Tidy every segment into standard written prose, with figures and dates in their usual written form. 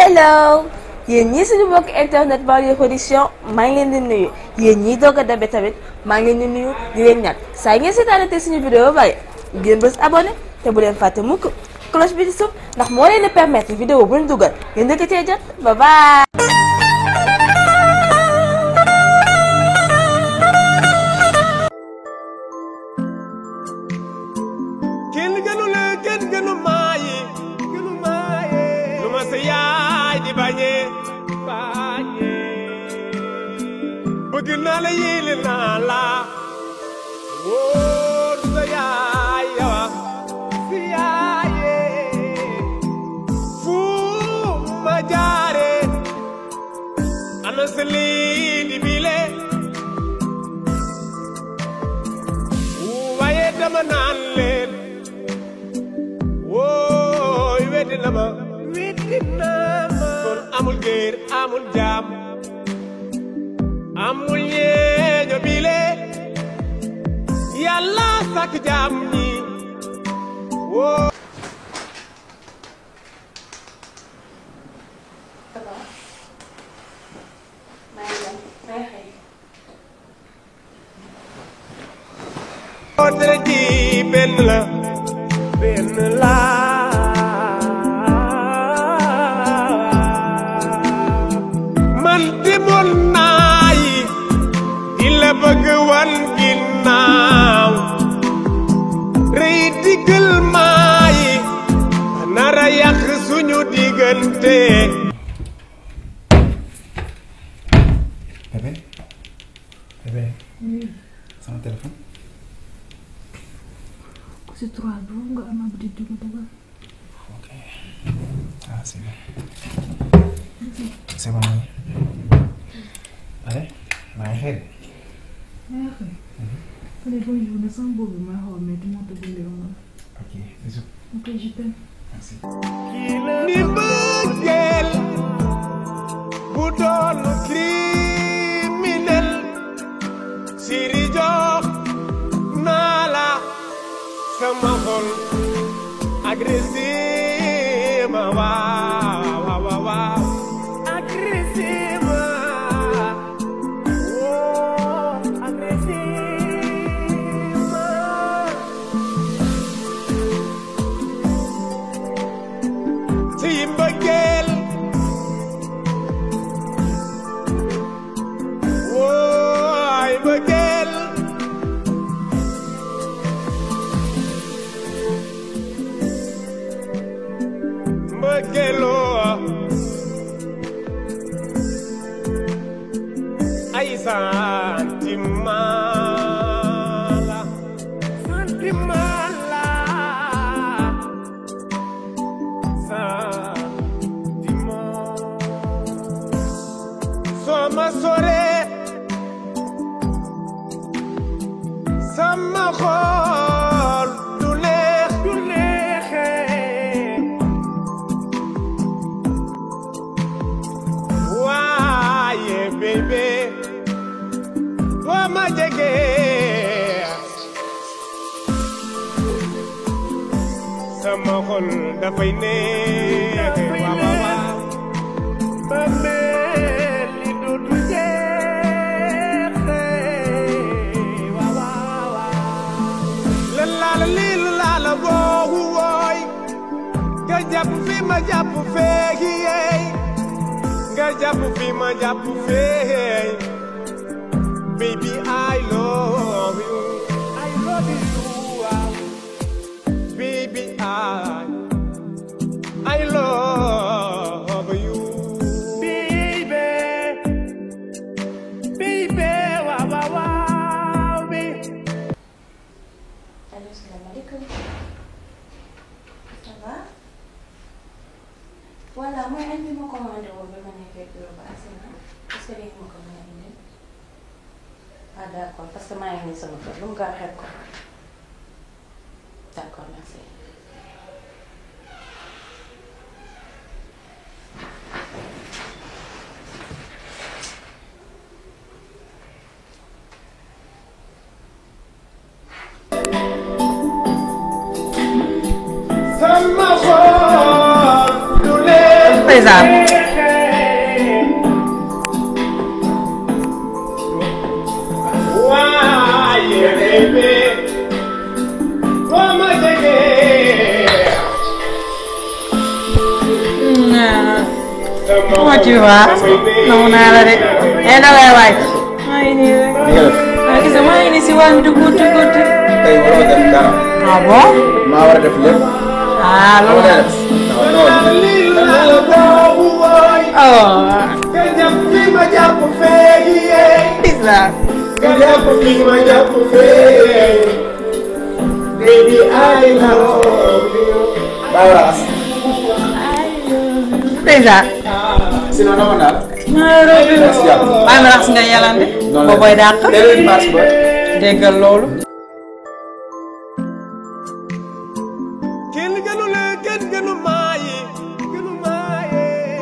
hello yéen ñii suñu mbokk internet Banlieue Production maa ngi leen di nuyu yéen ñii doog a dabe tamit maa ngi leen di nuyu di leen ñaan saa ngeen seetaanate suñu vidéo ba pare ngeen bës abonné te bu leen fàtte mukk cloche bi di suuf ndax moo leen di permettre vidéo bu ñu dugal ngeen dëkk cee jot ba bye. kenn gënu maayi lu ma sa yaay di bañe bëgg naa la yéene naa la wóor sa yaay yawa si yaaye fu ma jaare ana sa lii di bile waaye dama naan leen wooy weddi na ma kon amul géer amul jaam amul ñeeño bile yàlla sàkk jaam ñi woo tere ji benn la man demoon naa yi di la bëgg wan ginnaaw rëy diggal maa yi nara yàq suñu diggante. Bébé, sama téléphone. C'est 3 jours nga am habitude di ko dugal. Ok. Ah, c'est bon. C'est bon. Allez, maa ngi xëy. maa ngi xëy. Fële booy journée sama boobu maa xaw a métti moo tax dundee woon. Ok, bisous. Ok, je t'aime. Merci. ni mbëggeel bu doon criminel siri jox naa la sama xol agressif waaw agressif ci mbëggeel wooy mbëggeel mbëggeeloo ay sentiment la soo ma soree sama xol du neexee waaye bébé boo ma jegee sama xol dafay neexee waaw ba mel ni dootu jeexee waaw la laala lii la laala boobu wooy nga jàpp fi ma jàpp fee yeey nga jàpp fi ma jàpp fee baby I love you baby I love you baby waaw baby. Allô, salaamaaleykum. Ça va? Voilà, mooy añ bi ma commandé woon bi ma nekkee bureau ba agsi na. Est-ce que léegi ma ko mën a indil? Ah d'accord, parce que maa ngi nii sama kër lu mu gaaw xeeb ko. D'accord, merci. sama xol du leen Président Comment tu vas? Non, on a la de. Eh, da ngay waaj. Maa ngi nii rek. Gis nga maa ngi nii si waañ bi di góotu góotu. tey waroo def dara. Ah bon? maa war a def lépp. Ah loolu la. Oh. Baby, I love you. Bawras. Déjà. Sinon dama naan. Maa ngi rax nga yalande. Booboy dàq. Déggal loolu. Kenn gënu la kenn gënu maayi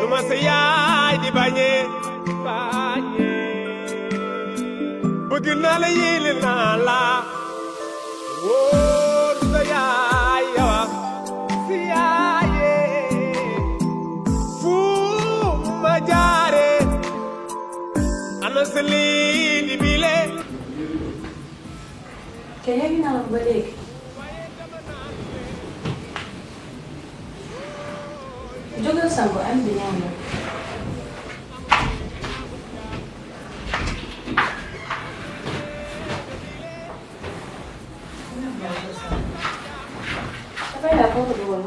lu ma sa yaay di bañee bëgg naa la yéene naa la wóor sa yaay yawa si yaaye fu ma jaare ana sa lii di bile te yegg naa la ba léegi. jógal sangu am di ñaan la. dafay laa foofu di woon.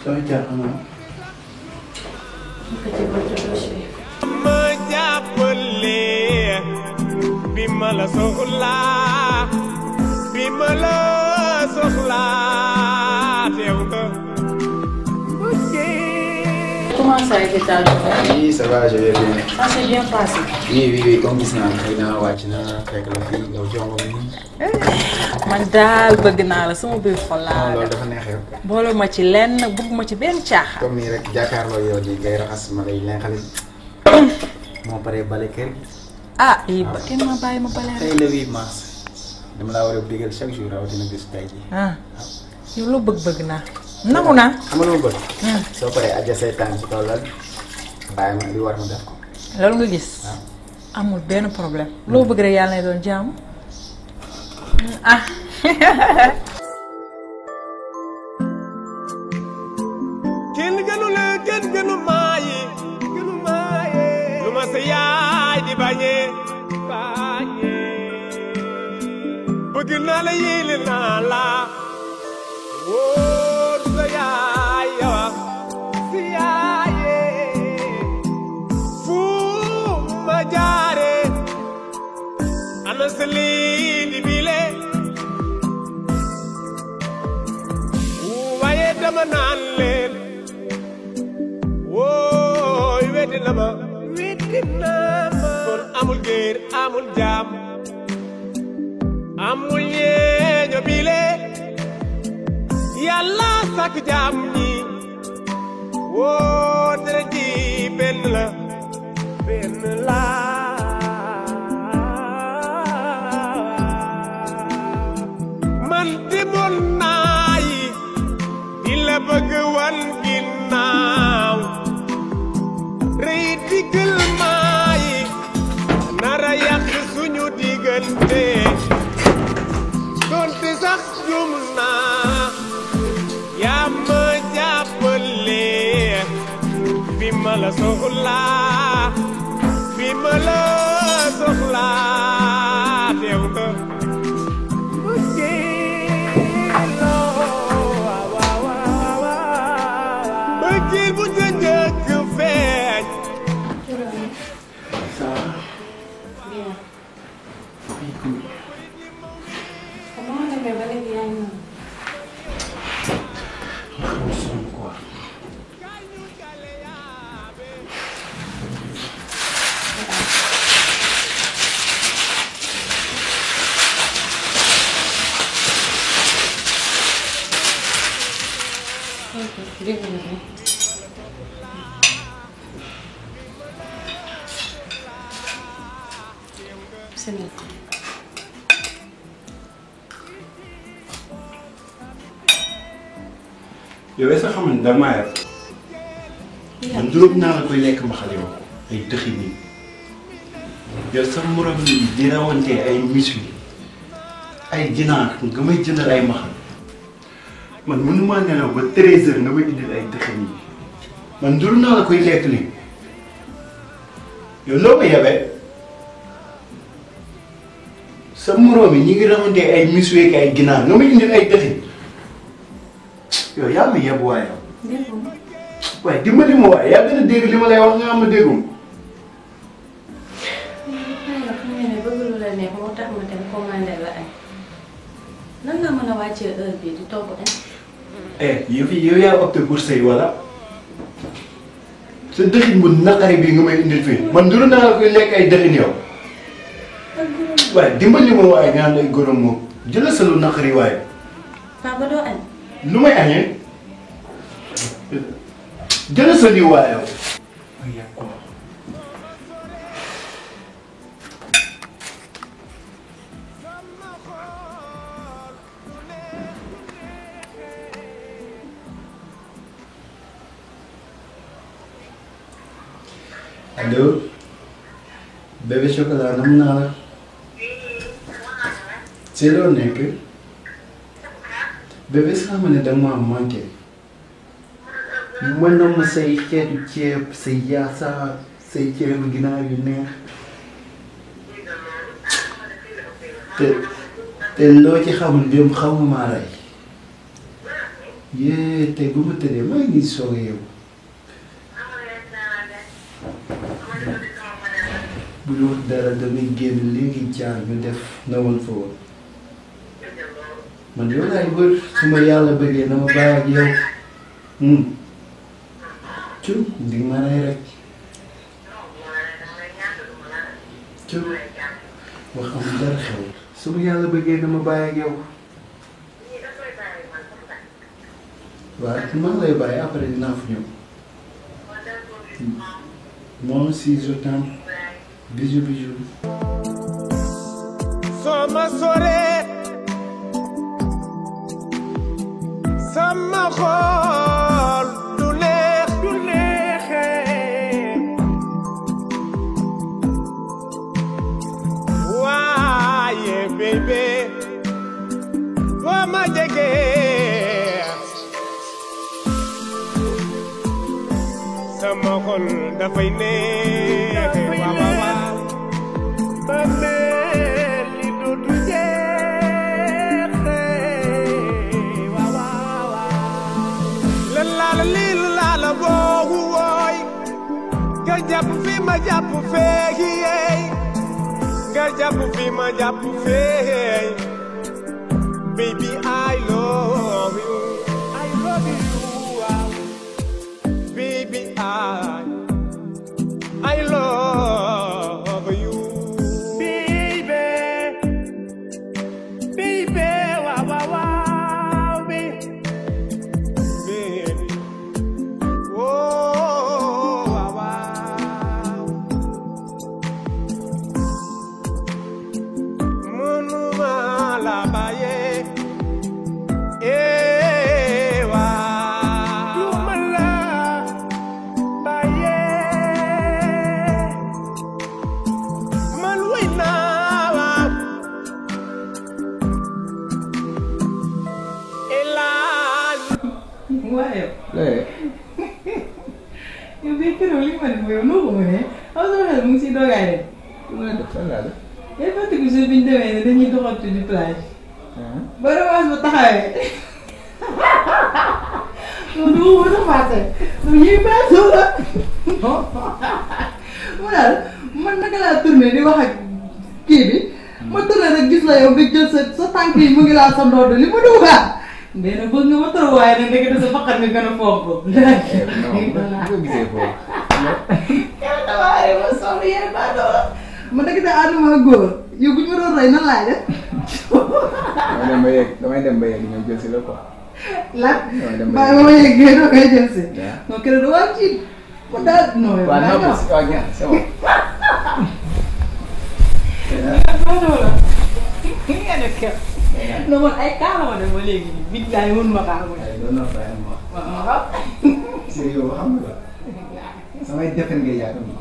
sooy jaar xam nga. ma jàppale bi ma la soxlaa teew nga. Comment ça a été ta journée? Oui, ça va, je vais bien. Ça s'est bien passé. Oui, comme gis naa xëy na wàcc na fekk la fii nga jongo mi. Man daal bëgg naa la sama biir xol laa. loolu dafa neex yow. boole ma ci lenn bëgg ma ci benn caaxaan. comme nii rek jàkkaarloo yow di ngay raxas ma lay lenqale. moo paree bale kër gi. Ah lii ba kenn ma bàyyi ma bale tey rek. le 8 mars. dama laa war a bégal chaque jour rawatina bis tey ji. Ah yow loo bëgg naa. nangu naa. xam nga lu ma bëgg. soo paree aja say tànk ci kaw lal bàyyi ma li war ma def ko. loolu nga gis. amul benn problème. loo bëgg rek yàlla na doon jaamu. Ah. kenn gënu la kenn gënu maayi lu ma sa yaay di bañee bëgg naa la yéene naa la wóor sa yaay yawa si yaaye fu ma jaare ana sa lii di bile waaye dama naan leen wooy weddi na ma kon amul géer amul jaam amul ñeeño bile yàlla sàkk jaam ñi woo dara ji benn la man demoon naa yi di la bëgg wan ginnaaw rëy diggal maa yi nara yàq suñu diggante donte sax jum naa yaa ma jàppale bi ma la soxlaa teew nga bëggeel bu njëkk feeñ. Ça va. Bien. Comment demee ba léegi yaa ngi quoi. yow est-ce que xam nga dama yar man juróom naa la koy lekk mbaxal yow ay dëxi nii yow sa morom yi di rawante ay miswi ay ginaar nga may jëndal ay mbaxal man mënuma nelaw ba 13h nga may indil ay dëxi nii man juróom naa la koy lekk nii yow loo ma yebee sa morom yi ñi ngi rawante ay miswi ak ay ginaar nga may indil ay dëxi yow yaa ma yeb waaye waaye dimbali ma waaye yaa gën a dégg li ma lay wax nga am ma déggum. xam nga ne bëgg lu la neex moo tax ma dem commandé la añ nan nga mën a wàccee heure bii di togg añ. yow yaa opté pour sëy wala sa dëxin bu naqari bii nga may indil fii man duru naa la koy lekk ay dëxin yow. waaye dimbali ma waaye nga lay gërëm moom jëla sa lu naqari waaye. papa doo añ. lu may añee jëla sa lii waaye yow. allo bébé chocolat nam naa la ci loo nekk bébé saa ma ne danga ma manqué mën na ma say xeetu ceeb say yaasa say ceebu ginaar yu neex te loo ci xamul démb xamuma maa rey yee tey bu ma tëddee maa ngi soog a yow bu ñu wax dara damay génn léegi jaar ñu def na woon fa woon man yow laay wër su ma yàlla bëggee na ma bàyyi ak yow cum di ma rey rek cum wax am dara xew su ma yàlla bëggee na ma bàyyi ak yow waaw maa ngi lay bàyyi après dinaa fa ñëw moi aussi je t'aime. Bisous, bisous. Sama sore sama xol du neexee waaye bébé boo ma jegee sama xol dafay neexee waaw ba mel ni dootu jeexee waaw la la lii la la boobu wooy nga jàpp fi ma jàpp fee nga jàpp fi ma jàpp fee baby I love you wow. Baby I love you baby wow baby oh wow mënuma la bàyyi yow bii keroog li ma def yow noo ko mënee xaw sama xel mu ngi si doogaay de. lu ma def fan laa def. yéen fàttali ko jour bi ñu demee ne dañuy doxantu di plage. ba revanche bu taxawee. non du ma mën a fàtte. ñuy baaxoo la. mu daal man naka laa tourné di wax ak kii bi. ma tourné rek gis la yow nga jël sa tànk yi mu ngi laal sa ndodd li ma dugaat. nee na bëgg nga ma trop waaye nag ndekete sa faqat nga gën a foog ko. non bu ko gisee foofu. yow damaa ma sonn yéen ba doole. ma ndekete ànduma ak góor yow bu ñu ma doon rey nan laay def. damay dem ba yegg ñoom jël si la quoi. lan bàyyi ba ma yeggee doo koy jël si. non keroog da waa ci ko daal non yow. waaw non parce que waaw ñaar c'est bon. non man ay kaa la ma def ba léegi nii billaay mun ma kaa mooy. doon na fay ma. Sérieux xam nga samay defen ngay yaakaar ni.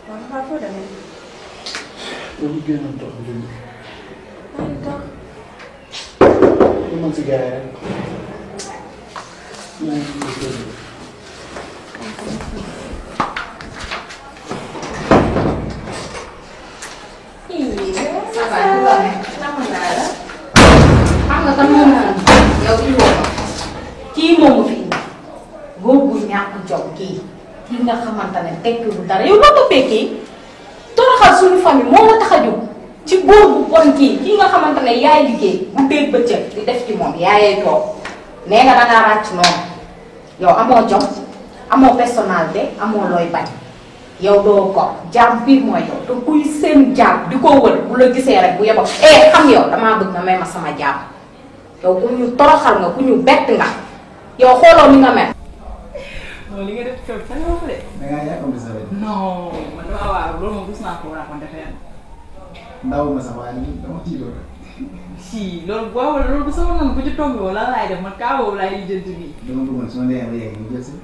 Waaw papa foo demee. Dama génnoon toog léegi. maa ngi toog. Lu mën si gars yi rek. Maa ngi ciy déglu. Ça va du la ne. Namm naa la. Xam nga kan moom la yow kii moomu fi indi góor gu ñàkk jom kii nga xamante ne tekkiwul dara yow doo toppee kii toroxal suñu famille moo la tax a jóg ci góor bu bon kii nga xamante ne yaay liggéey bu dégg bëccëg di def ci moom yaayee toog nee nga dangaa ràcc noonu yow amoo jom amoo personnalité amoo looy bañ yow doo ko jaam biir mooy yow te kuy seen jaam di ko wër bu la gisee rek bu yeboo xam yow damaa bëgg nga may ma sama jaam yow ku ñu toroxal nga ku ñu bett nga yow xooloo ni nga mel. non li nga def coow sa nga wax de. Da ngaa yàkkamti sa wet. non man dama waaw loolu moom gis naa ko raconté fenn. Ndaw ma sax waaye dama tiitoo rek. si loolu boo wala loolu bu sama noonu bu ci tombé wala lan laay def man kaa boobu laay lijjanti nii. Dama bëggoon su ma demee ba yegg ñu jël si.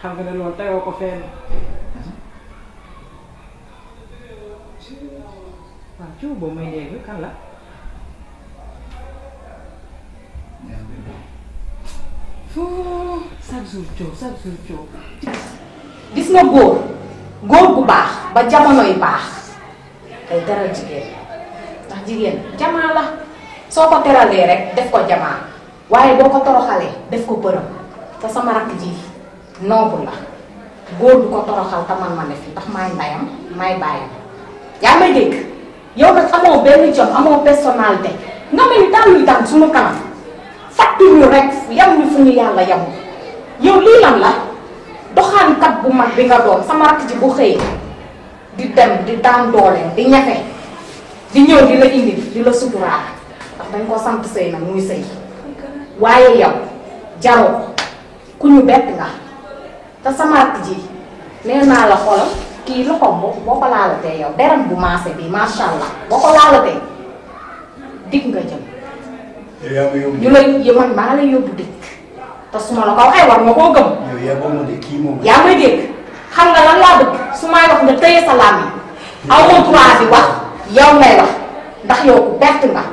xam nga ne loolu tayoo ko fenn. waaw ci boobu may dégg kan la. chaque jour coow. gis nga góor bu baax ba jamono yi baax day teral jigéen ndax jigéen jamaa la soo ko teralee rek def ko jamaa waaye boo ko toroxalee def ko bërëm te sama rakk ji noobu la góor du ko toroxal te man ma ne fi ndax maay ndayam maay bàyyam yaa may dégg yow nag amoo benn jom amoo personnalité nga mel ni daal luy daan suñu kanam fàttuñu rek yam ñu fu ñu yàlla yamu yow lii lan la doxaankat bu mag bi nga doon sama rakk ji bu xëyee di dem di daan doole di ñafe di ñëw di la indi di la suturaal ndax dañ ko sant sëy nag muy sëy waaye yow jaroo ku ñu bett nga te sama rakk ji nee naa la xoolal kii loxoom boo ko laalatee yow deram bu maase bi macha allah boo ko laalatee dig nga jëm ñu lay man maa lay yóbbu dikk te su ma la ko waxee war nga koo gëm. yow yaa boobu de kii moom. yaa may dégg xam nga lan laa bëgg su may wax nga tëye sa làmmiñ aw ma droit di wax yow ngay wax ndax yow ku bett nga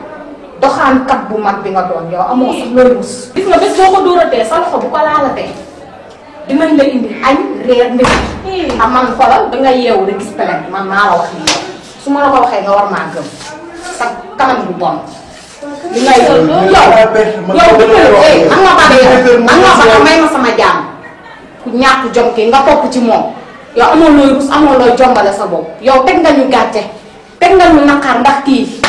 doxaankat bu mag bi nga doon yow amoo sax looy rus. gis nga bés boo ko dóoratee sa loxo bu ko laalatee dinañ la indi añ reer ndekki. am man xoolal danga yeewu rek gis pelem man maa la wax lii su ma la ko waxee nga war maa gëm sa kanam bu bon. li ngay yow nga may ma sama jaam ku ñàkk jom ki nga topp ci moom yow amoo looy rus amoo looy jombale sa bopp yow teg nga ñu gàcce teg nga ñu naqar ndax kii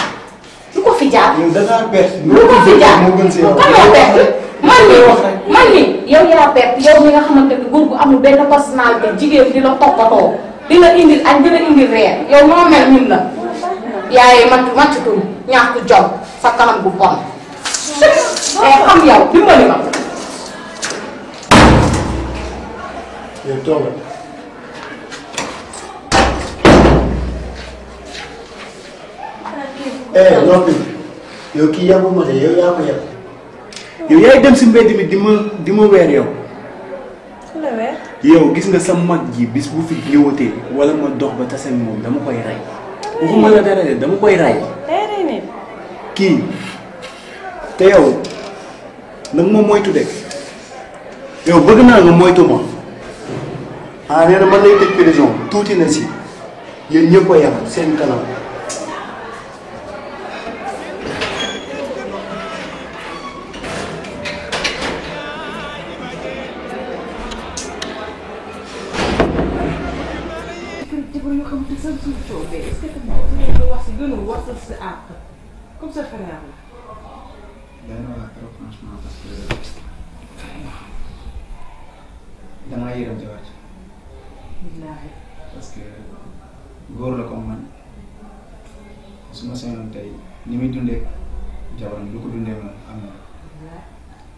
lu ko fi jaar. yow da ngaa perte. lu ko fi jaar kan moo perte man mi yow yaa perte yow mi nga xamante ni góor gu amul benn personnalité jigéen di la toppatoo di la indil añ di la indil reer yow moo mel ñun la yaay màccutul ñàkk jom sa kanam bu bon xam yow dimbali ma. yow toogal. noppi yow kii yàbbu ma de yow yaa ko yàbb. yow yaay dem si mbedd mi di ma weer yow. ku la weer. yow gis nga sa mag ji bis bu fi ñëwatee wala ma dox ba tase moom dama koy rey. waxuma la dara de dama koy rey. kii te yow nag ma moytu de yow bëgg naa nga moytu ma. ah nee na man lay tëj prison tuuti na si yéen ñëpp a yem seen kanam. comme ça frère la. dana waa trop franchement parce que damaa yërëm jabar ji. billaahi. parce que góor la comme man su ma sañoon tey ni muy dundee jabaram lu ko dundee moom am na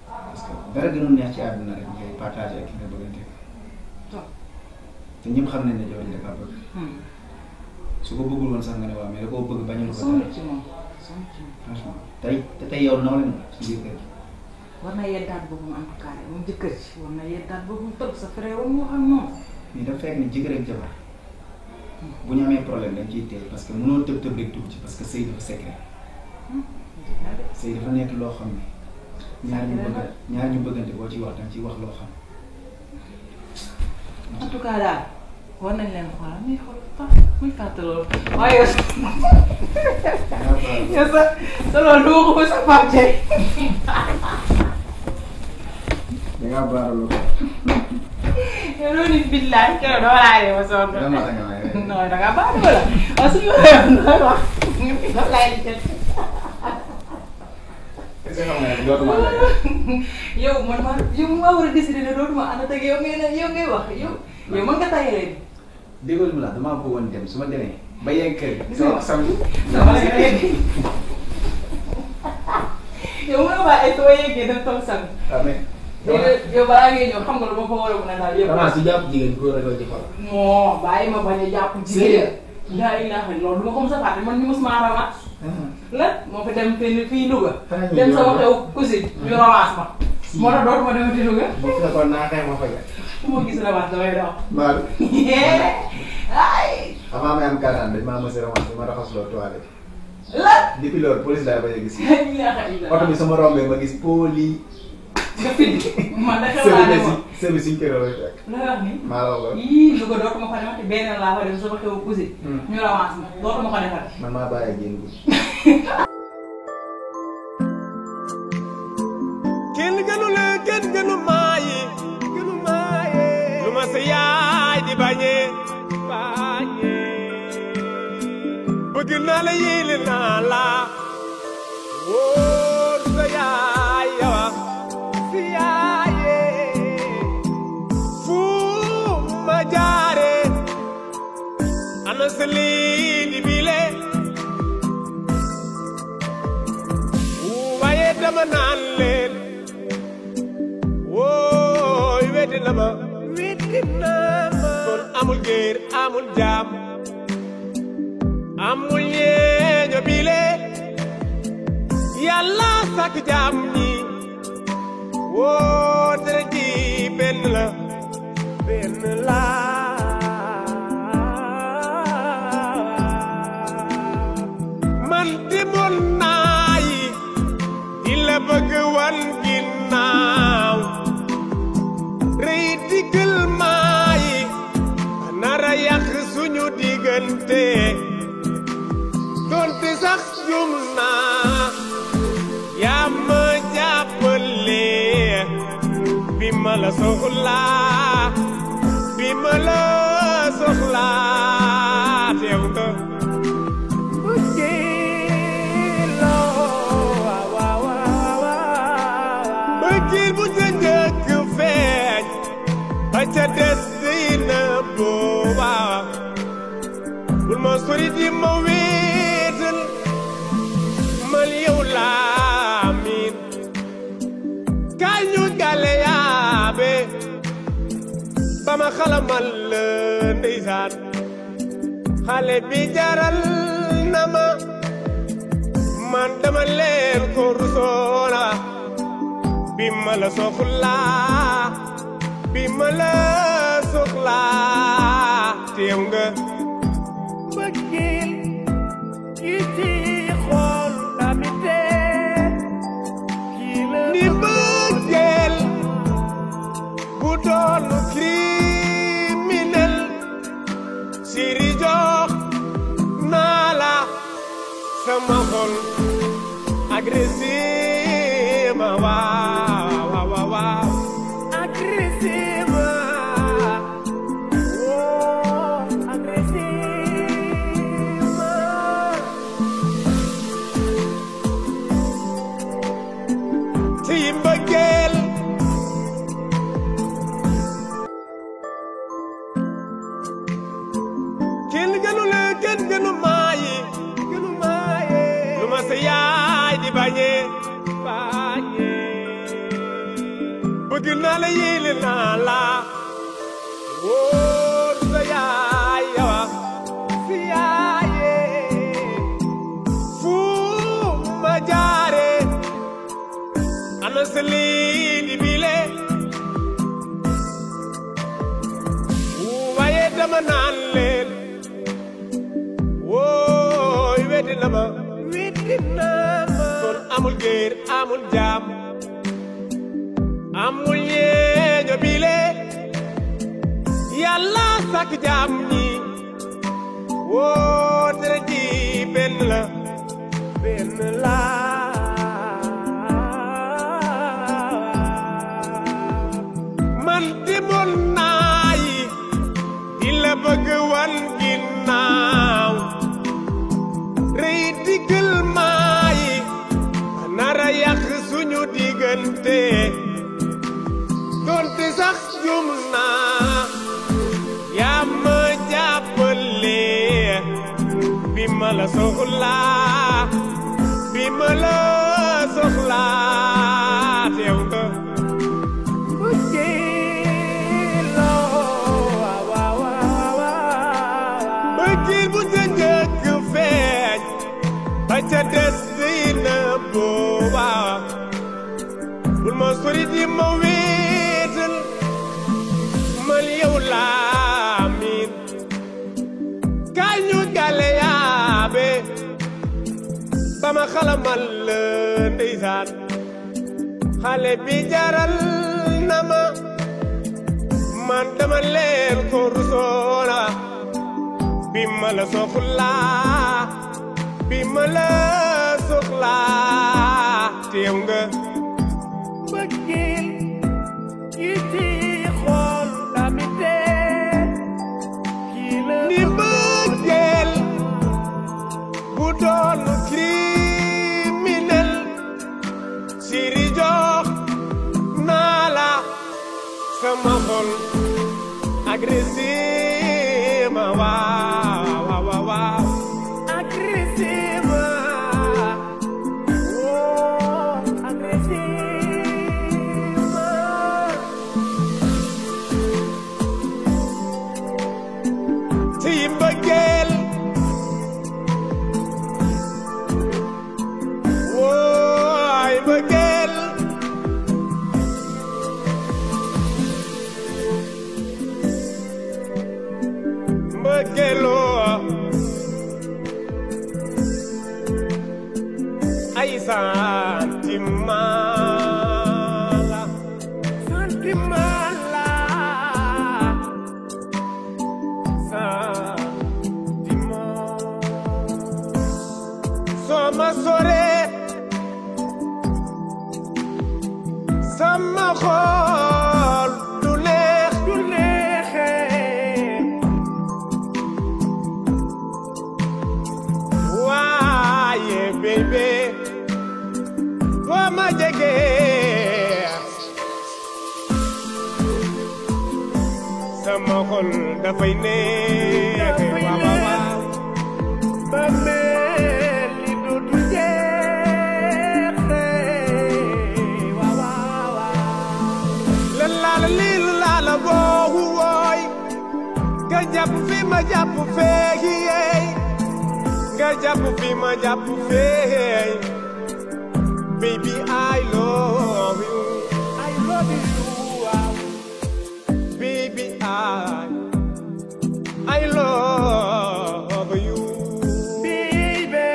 parce que dara gënoon neex ci àdduna rek ngay partagé ak ki nga bëggante te ñëpp xam nañ ne jabar ji da kaa bëgg. su ko bëggul woon sax nga ne waaw mais da koo bëgg bañul ko dara. franchement tey te tey yow naw leen ci biir kër gi. war na yeddaat boppam en tout cas moom jëkkër ci war na yeddaat boppam toog sa frère war mu wax ak moom. mais dafa fekk ni jëkkër ak jabar bu ñu amee problème dañ ciy teel parce que mënoo tëb tëb rek dugg ci parce que sëy dafa secret sëy dafa nekk loo xam ne ñaar ñu bëggante boo ciy wax dañ ciy wax loo xam. en tout cas daal war nañ leen xoolal muy xool muy fàtte loolu waaye yow sa loolu du ma ko ba sa Pape Dieng. da ngaa baaraloo ko. yow loolu nit billaay keroog doo laajee ma sonn. dama la nga waaye. non da ngaa baaraloo la waaw suñu waxee wax loolu laay di jël. est-ce que xam nga ne dootuma la yow man maa war a décider ne dootuma ànd ak yow ngay wax yow mën nga tayalee ni. déggoo mu la damaa bëggoon dem su ma demee ba yegg kër gi. dama la nga yegg. yow mën nga bàyyi ay soo yeggee dem toog sang. waaw mais. yow balaa ngay ñëw xam nga lu ma fa war a mën a daal yëpp. vraiment su jàpp jigéen góor a ci xol. moo bàyyi ma bañ a jàpp jigéen. daa ilaaha loolu du ma ko mos a fàtte man ñu mos maa ramaat. la moo fi dem fii Louga. dem sama xew cousine ñu ramaas ma. moo tax dootuma demati Louga. bu fekkoon naa xëy ma fa ja. fu ma gis ramaas damay daw. Maodo. ay. avant may am 40 dañ maa mos a ramaas bi ma raxasloo toilette. la. depuis loolu police laay bañ a gis. ilaaha oto bi sama rombee ma gis poli. nga findi man da xew laa demoon service suñ kër la fekk. looy wax ni. maa la wax yii Louga dootuma ko demati benn laa fa dem sama xew cousine. ñu ramaas ma dootuma ko defati. man maa bàyyi ak yéen guddi. kenn gënu la kenn gënu maayi lu ma sa yaay di bañee bëgg naa la yéene naa la wóor sa yaay yawa si yaaye fu ma jaare ana sa lii di bile waaye dama naan leen wooy weddi na ma kon amul géer amul jaam amul ñeeño bile yàlla sàkk jaam ñi woo tere ji benn la man demoon naa yi di la bëgg wan ginnaaw rëy diggal maa yi nara yàq suñu diggante donte sax jum naa yaa ma jàppale bi ma la soxlaa teew nga bëggeel bu njëkk feeñ ba ca des dina booba bul ma sori di ma wéetal man yow laa miin kaay ñu gale yaabe ba ma xalamal la ndeysaan xale bi jaral na ma man dama leen ko rusoona bi ma la soxlaa teew nga bëggeel yi ci xool la mi tee ni bëggeel bu doon criminel siri jox naa la sama xol agressif waaw agressif ci mbëggeel kenn gënu la kenn gënu maayi lu ma sa yaay di bañee bëgg naa la yéene naa la wóor sa yaay yawa si yaaye fu ma jaare sama seli di bile waaye dama naan leen wooy weddi na ma kon amul géer amul jaam amul ñeeño bile yàlla sàkk jaam ñi woo tere ji benn la man demoon naa yi di la bëgg wan ginnaaw rëy diggal maa yi nara yàq suñu diggante donte sax jum naa yaa ma jàppale bi ma la soxlaa bi ma la soxlaa teew nga bëggeel bu ca njëkk feeñ ba ca des dina booba bul ma sori di ma wéetal man yow laa miin kaay ñu gale yaabe ba ma xalamal la ndeysaan xale bi jaral na ma man dama leen ko rusoona bi ma la soxlaa bi ma la soxlaa teew nga bëggeel yi ci xool tamite kii la ni bëggeel bu doon criminel siri jox naa la sama xol agressif ma waaw agressif ma agressif ma ci mbëggeel mbëggeel mbëggeeloo ay sentiment la sentiment la sentiment soo ma soree sama xol du neexee waaye bébé boo ma jegee sama xol dafay neexee waaw ba mel ni dootu jeexee waaw la lii la boobu wooy nga jàpp fi ma jàpp fee nga jàpp fi ma jàpp fee baby I love you wow. Baby I love you baby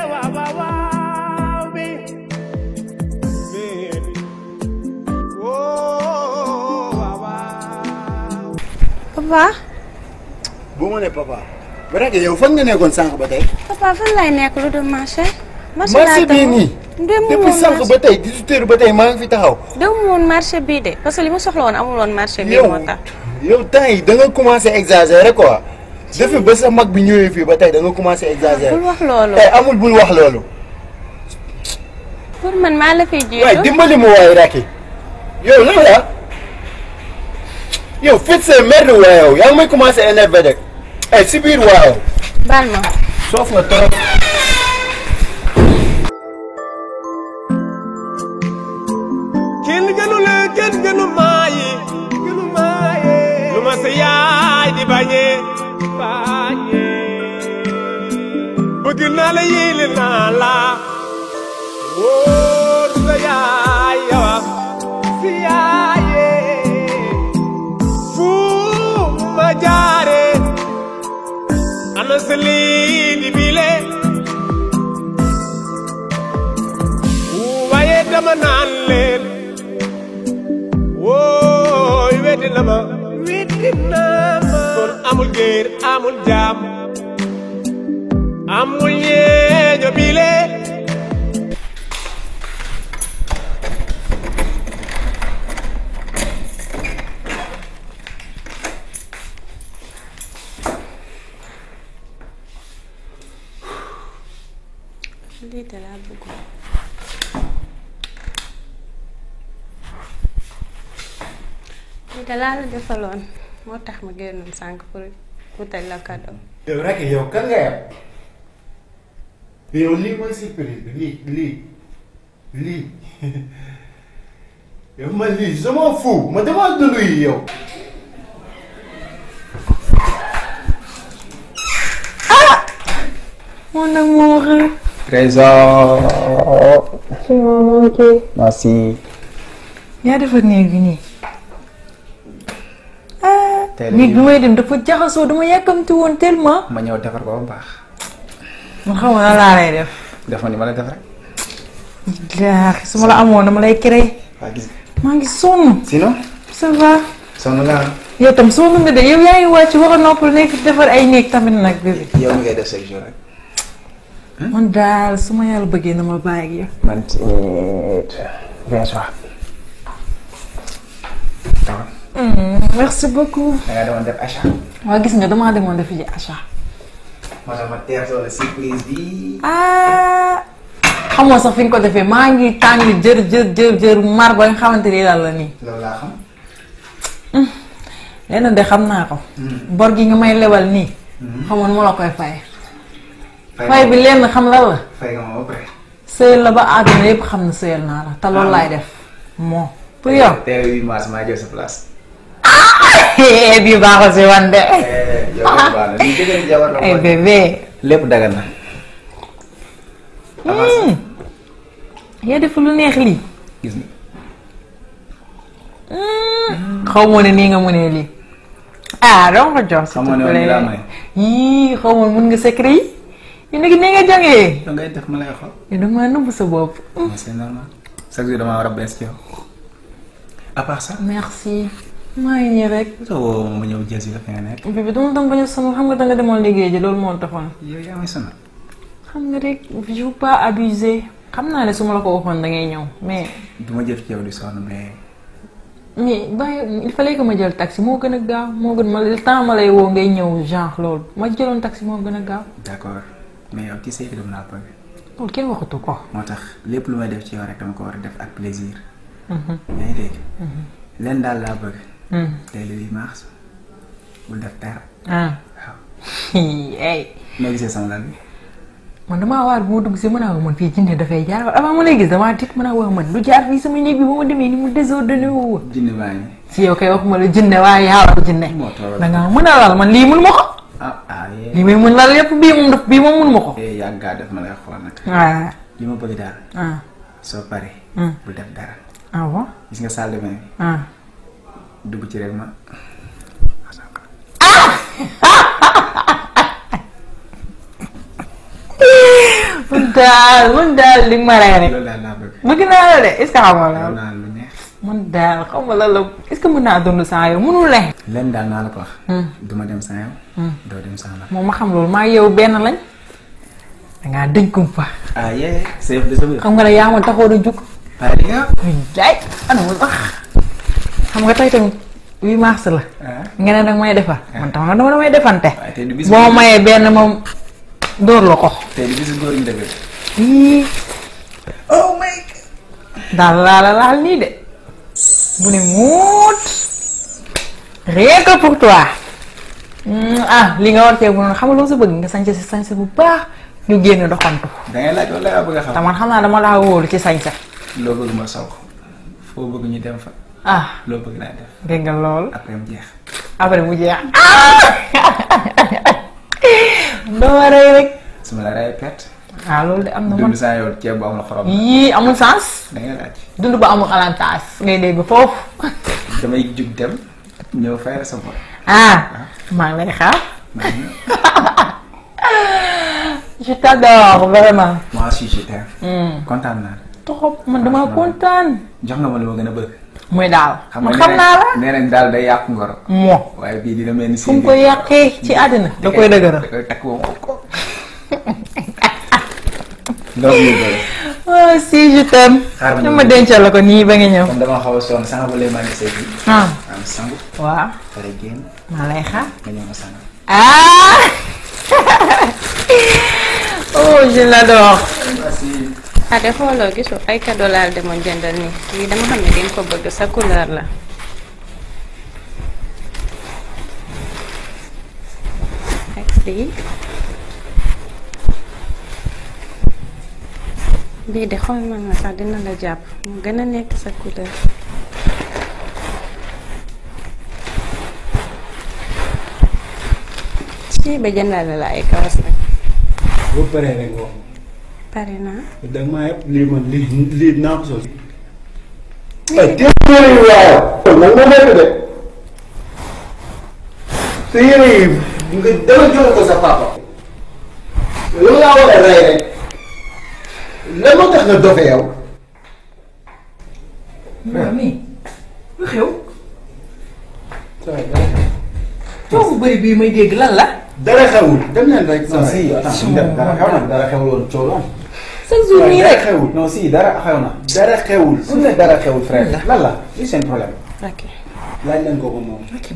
wow baby Papa. bu ma ne papa. ba rek yow fan nga nekkoon sànq ba tey. Papa fan lay nekk lu dul marché. marché bii nii. depuis sànq ba tey 18h ba tey maa ngi fi taxaw. demul woon marché bii de parce que li ma soxla woon amul woon marché bii moo tax. yow temps yi da nga commencé exagérer quoi. depuis ba sa mag bi ñëwee fii ba tey da nga commencé exagérer. bul wax loolu. amul bul wax loolu. pour man maa la fiy jiitu. waaye dimbali ma waay Racky. yow lan la. yow fit sa merde waaye yow yaa ngi may commencé énervé rek. si biir waaye. baal ma. soof nga trop. kenn gënu maayi lu ma sa yaay di bañee bëgg naa la yéene naa la wóor sa yaay yawa si yaaye fu ma jaare ana sa lii di bile waaye dama naan leen wooy weddi na ma kon amul géer amul jaam amul ñeeño bile lii de laa bëggoon lii de laa la defaloon moo tax ma génnoon sànq pour wutal la cadeau. yow rek yow kan nga yab yow lii mooy surprise bi lii yow man lii je m'en fous ma dama dund yi yow. Mon amour. Trésor. Tu m'as manqué. Merci. yaa defar néeg bi nii. teel néeg bi may dem dafa jaxasoo dama yàkkamti woon tellement. ma ñëw defar ko ba mu baax. man xaw ma lan laa lay def. def ma ni ma la def rek. jaaxi su ma la amoon dama lay créer. waa gis maa ngi sonn. sinon. ça va. sonn nga yow tam sonn nga de yow yaa ngi wàcc war a noppal nekk defar ay néeg tamit nag bébé. yow mi ngay def chaque jour rek. man daal su ma yàlla bëggee na ma bàyyi ak yow. man bien sûr. merci beaucoup. da nga demoon def achat. waa gis nga damaa demoon def ji achat. moo tax ma teertoo la surprise bi. xamoo sax fi nga ko defee maa ngi tàng jër mar ba nga xamante ni lan la nii. loolu laa xam. lenn de xam naa ko. bor gi nga may lebal nii. xamoon mu la koy fay. fay bi lenn xam lan la. fay nga ma ba pare. sëyal la ba àdduna yëpp xam na sëyal naa la te loolu laay def. moo pour yow. tey 8 mars maa jël sa place. bii baaxul si wan de. yow baax na lii dëgg jabar la ay bébé. lépp dagan na. yaa def lu neex lii. gis nga. xaw ma ne nii nga mënee lii. doo ko jox. xamoo ne woon nii laa may. yii xaw ma mun nga secret yi. yu nekk nii nga jàngee. da ngay def ma lay xool. yow danga maa nëbb sa bopp. c'est normal. chaque jour damaa war a bees ci yow. à part ça. merci. maa ngi nii rek. soo ma ñëw jël si la fi nga nekk. bébé dama doon bañ a sonal xam nga danga demoon liggéey ji loolu moo taxoon. yow yaa may sonal. xam nga rek je veux pas abuser. xam naa ne su ma la ko waxoon da ngay ñëw mais. du ma jëf ci yow di sonn mais. bàyyi il fallait que ma jël taxi moo gën a gaaw moo gën ma le temps ma lay woo ngay ñëw genre loolu ma jëloon taxi moo gën a gaaw. d'accord mais yow ci seeti dama naa bëgg. loolu kenn waxatu ko. moo tax lépp lu may def ci yow rek dama ko war a def ak plaisir. yaa ngi dégg. leen daal laa bëgg. tey le 8 mars bul def dara. waaw. ay. noo gisee sama lal bi. man damaa waar bu ma dugg si mën a wax man fii jinne dafay jaar avant ma lay gis damaa tiit mën a wax man lu jaar fii sama néeg bi ba ma demee ni mu désordonné wu. jinne baa ngi. si yow kay waxuma la jinne waaye yaa war jinne. moo toogal da ngaa mën a lal man lii mun ma ko. lii may mën lal yëpp bii moom mun ma ko. yàggaa def ma lay xool nag. waaw. li ma bëgg daal. soo paree. bul def dara. bon. gis nga salle de bain bi. dugg ci rek ma. mun daal li ma rey rek. loolu daal laa bëgg. bëgg naa la de est-ce que xam nga loolu la. naa lu neex. man daal xam nga lan la est-ce que mën naa dund saa yow mënul le. leen daal naa la ko wax. du ma dem saa yow. doo dem saa la. moom ma xam loolu maa yow benn lañ. dangaa dëñ kumpa. yee. seef de sa biir. xam nga ne yaa ma taxoon a jug. waaye li nga. jaay ana ma sax. xam nga tey tamit 8 mars la. nga ne nag may defar. man tam dama damay defante. waaye tey du bis. boo mayee benn moom dóor la ko. tey du bisu góor ñu dëgg. oh my god. daal laal nii de. bu ne muut. rien que pour toi. li nga war cee bu noonu xam nga loo sa bëgg nga sañse si sañse bu baax ñu génn doxantu. da ngay laaj wala nga bëgg a xam. te man xam naa dama laa wóolu ci sañse. loo bëgg ma saw foo bëgg ñu dem fa. loo bëgg naa def. dégg nga loolu. après mu jeex. après mu jeex. doo ma rey rek. su ma la rey perte. ah loolu de am na dund saa yow ceeb bu amul xorom. yii amul sens. da ngay laaj. dund ba amul alantaas ngay dégg foofu. damay jug dem ñëw fayal sa bopp. maa ngi lay xaar. je t'adore vraiment. moi aussi je t'aime. kontaan naa. trop man damaa kontaan. jox nga ma li ma gën a bëgg. muy daal. man nga xam naa la. nee nañ daal day yàq ngoro. moo waaye bii dina mel ni. fu mu ko yàqee ci àddina. da koy dëgëral. da koy takk moom ko. loolu yëpp bëri. oh si je t'aime. xaaral ma dencal la ko nii ba nga ñëw. comme dama xaw a sonn sànq ba léegi maa ngi seet bi. am sangu. waaw. pare génn. maa lay xaar. nga ñëw ma sangu. oh je l'adore. merci. ate xooloo gisu ay cadeau laal demoon jëndal nii lii dama xam ne dinga ko bëgg sa couleur la ak lii bii de xool na nga sax dina la jàpp mu gën a nekk sa couleur ci ba jëndal la ay kawas nag boo paree rek wax pare naa da nga maa yëpp lii man lii naa ko sos. ay téeméeri waaw man ma nekk de sa yére yi nga dama jox ko sa papa yow yaa war a rey rek lan moo tax nga dofe yow waaw nii lu xew. coow bu bëri bii may dégg lan la. dara xewul dem leen rek non si dara xew na dara xewul woon coow la. chaque jour nii rek. xewul non si dara xew na. dara xewul su ne dara xewul frère. lan la li seen problème. ok laaj leen ko ko moom ok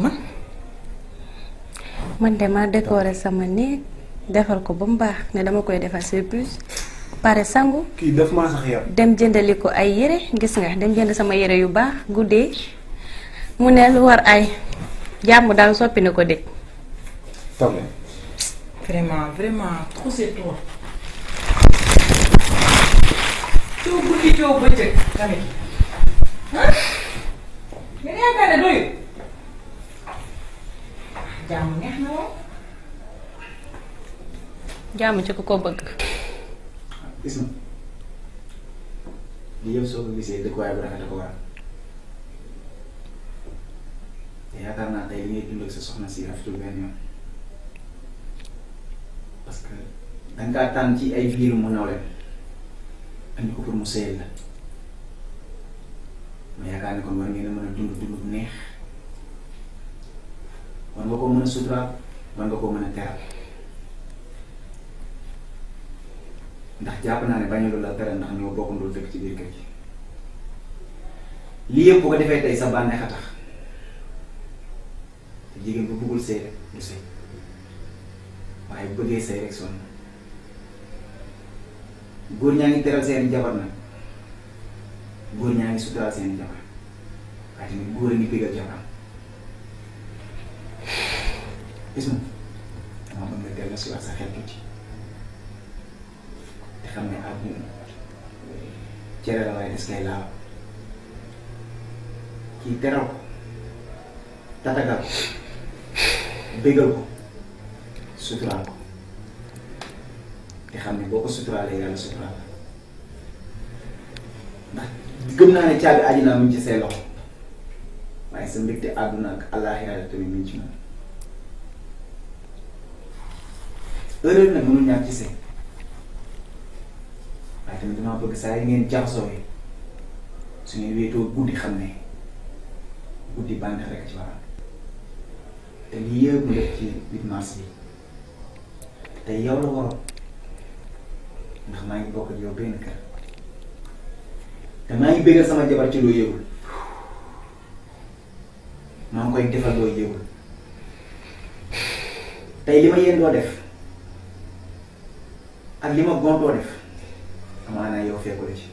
man de ma décorer sama néeg defal ko ba mu baax ne dama koy defal surprise pare sangu kii daf maa sax yar dem jëndali ko ay yére gis nga dem jënd sama yére yu baax guddee mu ne lu war ay jàmm daal soppi na ko dégg toog leen. vraiment trop c'est trop. coow guddi coow bëccëg tamit. nga yaakaar ne doyul. jàmm neex na woon. jàmm ci ku ko bëgg gis nga lii yëpp soo ko gisee dëkkuwaay bu rafet ko waral te yaakaar naa tey li ngay dund ak sa soxna si rafetul benn yoon parce que danga kaa tànn ci ay biiru mu naw leen andi ko pour mu sëyal la ma yaakaar ne kon war ngeen a mën a dund dund bu neex war nga koo mën a suturaal war nga koo mën a teral ndax jàpp naa ne bañalu la tere ndax ñoo bokkandoo dëkk ci biir kër gi lii yëpp bu ko defee tey sa bànneex a tax te jigéen bu bëggul sëy rek du sëy waaye bu bëggee sëy rek sonn góor ñaa ngi teral seeni jabar nag góor ñaa ngi suturaal seeni jabar waaye tamit góor a ngi bégal jabaram gis nga dama bëgg nga dellu si wax sa xel tuuti te xam ne àdduna cere la waaye des kay laaw kii teral ko tatagal ko bégal ko suturaal ko te xam ne boo ko suturaalee yàlla suturaal la ndax gëm naa ne caabi àjjana mu ngi ci say loxo waaye sa mbégte àdduna ak àllaaxira tamit mu ngi ci moom erreur nag mënul ñàkk ci sëy waaye tamit damaa bëgg saa yi ngeen jaxasoo yi su ngeen wéetoo guddi xam ne guddi bànneex rek ci waral te lii yëpp mu def ci 8 mars bi te yow la waroon ndax maa ngi bokk ak yow benn kër te maa ngi bëggal sama jabar ci loo yëgul maa ngi koy defal loo yëgul tey li ma yéen doo def ak li ma gontoo def amaana yow fekku la ci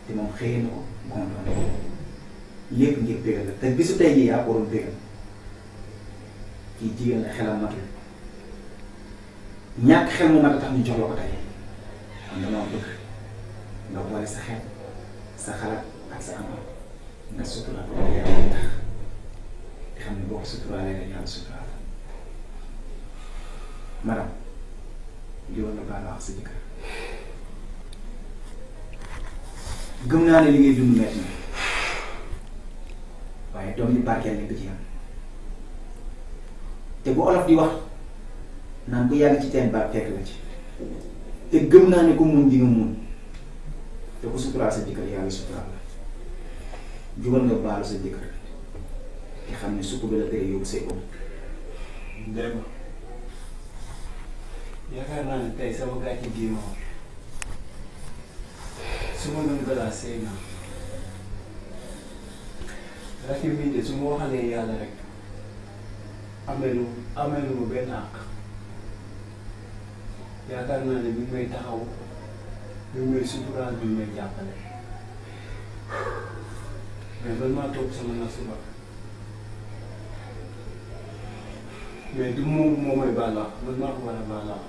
te moom xëy na ko gontoo na ko lépp ngir bégal la te bisu tey jii yaa ko waroon bégal kii jigéen la xelam matul ñàkk xel mu mat a tax ñu jox la ko tey kon dama bëgg nga boole sa xel sa xalaat ak sa amal nga suturaal ko te yàlla tax te xam ne boo ko suturaalee rek yàlla suturaal madame li woon nga baal wax sa jëkkër gëm naa ne li ngay dund metti na waaye doom bi barkeel nekk ci am te bu olof di wax naan ko yàgg ci teen ba fekk la ci te gëm naa ne ko mun di nga mun te ko suturaal sa jëkkër yàlla suturaal la jugal nga baalu sa jëkkër te xam ne sukk bi la tere yóbbu say om Ndéma yaakaar naa ne tey sama gàcce gii ma wax su ma doon balaa sëy naa rakk bi de su ma waxalee yàlla rek amelu ma benn àq yaakaar naa ne bi may taxaw bi may suturaal bi may jàppale mais man maa toog sama nasu ba mais du moom moo may baalaax man maa ko war a baalaax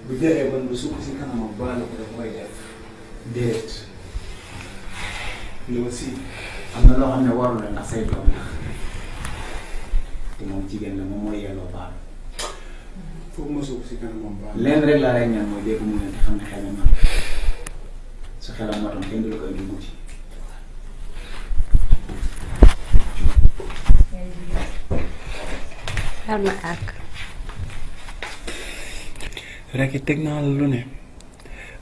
bu jëree man ba sukk si kanamam baala ko daf may def déet li ma si am na loo xam ne warul la ndax say doom la te moom jigéen la moom mooy yelloo baal foog ma sukk si kanamam baala lenn rek laa lay ñaan mooy dégg mu ne te xam ne xelam mat su xelam matoon kenn du la ko indi guddi xar ma àgg. rek teg naa la lu ne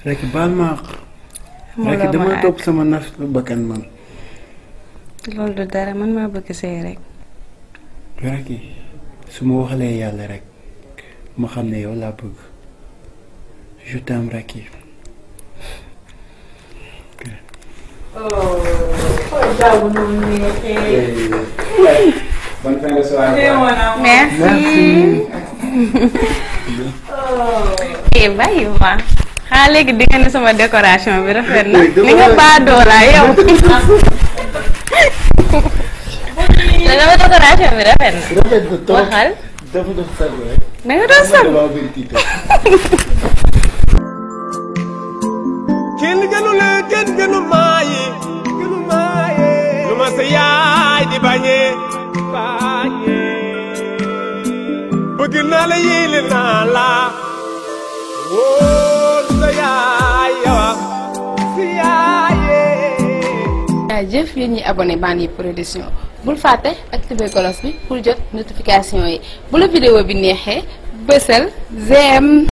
rek baal ma àq rek dama topp sama naf bakkan man loolu du dara man maa bëgg sëy rek. rek su ma waxalee yàlla rek ma xam ne yow laa bëgg je t'aime rek bonne fin de soirée. merci. bàyyi ma xanaa léegi di nga ne sama décoration bi rafet na ni nga baadoola yow. sama décoration bi rafet na. waxal. dafa doon sago rek. da nga doon sago. kenn gënu la kenn gënu maayi lu ma sa yaay di bañee bëgg naa la yéene naa la wóor sa yaay yawa si yaayee. jëf yéen ñi abonné Banlieue Production bul fàtte activer cloche bi pour jot notification yi bu la vidéo bi neexee bësal j'aime.